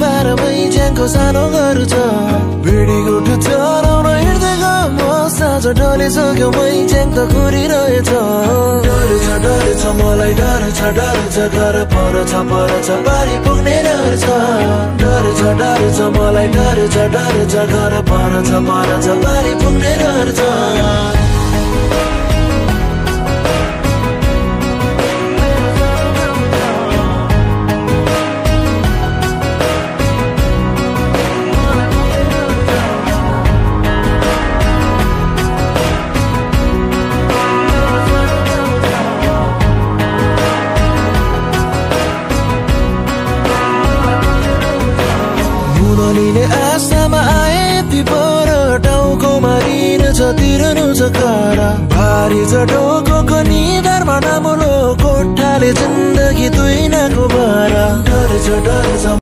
बारमै ज्याङको सानो घर छ भिडीको ठुचराउन हिँड्दैको म साँझ ढलिसक्यो मै ज्याङ त कुरिरहेछ डर छ मलाई डर छ घर पर छ बारी पुग्ने डर छ मलाई डर छ घर पर छ बारी पुग्ने डर छ आशामा आए ती पर टाउको मारिन छ तिर्नु छ खरा भारी छ ढोको निधारमा नामुलो कोठाले जिन्दगी दुई नाको भारा डर छ